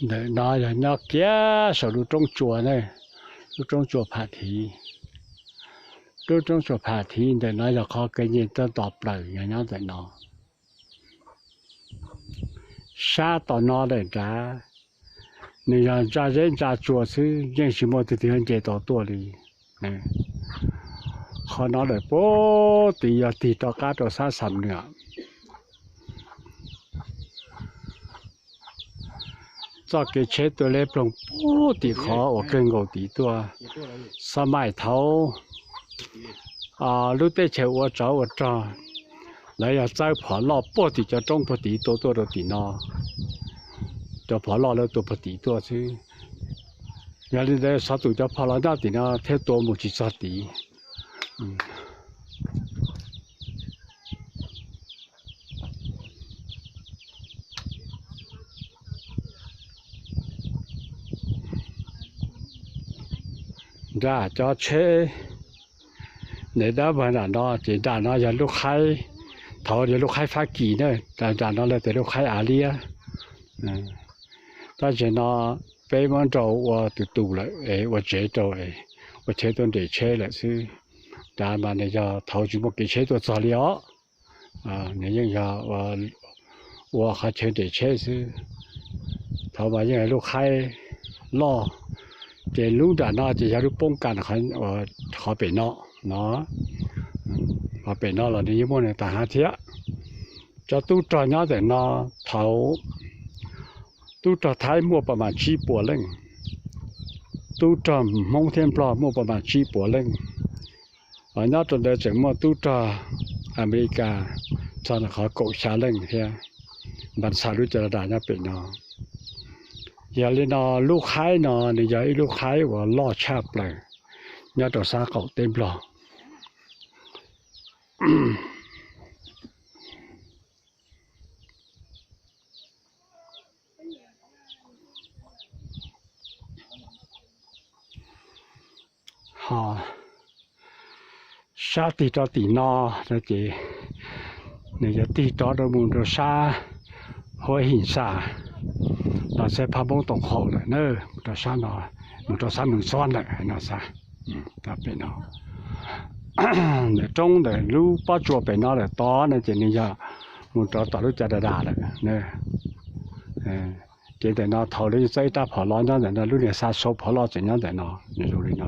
Ntawm no yog nyob kiag saum lub roob tsua ne, lub roob tsua Pham Thiv. Lub roob tsua Pham Thiv ntawm no yog qhov kev nce tuaj nto plaws yog nyob ntawm no. Sab tom no ntawm nrad, nws yog ntsa zeb ntsa tsua xwb, yeej tsis muaj tus twg nce tau tuaj li. Qhov no lawm puag tim yog tig rov qab rau sab Xam Nuam. Txoj kev tsheb tuaj liab ploog puag tim qhov uas kawg nkaus tid tuaj. Xab maim thaud lub teb chaws ua tsov ua rog, lawv yog txawb phom loj puag tim cov roob puag tid tua tuaj rau tim no. Cov phom loj lawv tua puag tid tuaj xwb. Yog li ntawd xov tus cov phom los nyob tim no thiab tua mus tsis txog tid. Nram cov tsheb, nws dab npag nram no ces nram no yog lub qhaib, thaud yog lub qhaib Fab Kis na, nram no lawv tias lub qhaib Av Liab. Tab sis no peb muab nrau ua tus tus lawm es ua tsev rau, ua chaw tuaj nres tsheb lawm xwb. Nrad mas nws yog thaud tsis muaj kev tsheb tuaj txog li os. Nws yeej yog ua qhov chaw nres tsheb xwb. Thaud mas yeej yog lub qhaib loj, ces lub nram no ces yog lub poob kas qhov pem no no. Qhov pem no los nws yeej muaj nws tag hav thiab. Cov tub rog nyob ntawm no, thaud tub rog Thaib muaj pas mas tsib puas leej, tub rog Hmoob thiab Nplog muaj pas mas tsib puas leej. Nyob rau ntawd tseem muaj tub rog Amelikas txog qhov kaum xya leej thiab, npas xas lub ca la das nyob pem no. Yog li no lub qhaib no nws yog ib lub qhaib uas loj tshaj plaws nyob rau sab qaum teb Nplog. Ho sab tig rau tim no no ces nws yog tig rov rau mus rau sab Huab Him Xas, los saib phab Hmoob Toom Haum lawm na, mus rau sab no, mus rau sab Mees Xob lawm no xav. Pem no ntawm roob ntawm lub pob tsuas pem no lawm tod no ces nws yog mus rau tom lub ca da das lawm. Ces ntawm no thaum lawv txawb ib rab phom los nyob ntawm no, lub niag xa sau phom los tseem nyob ntawm no, zoo li no.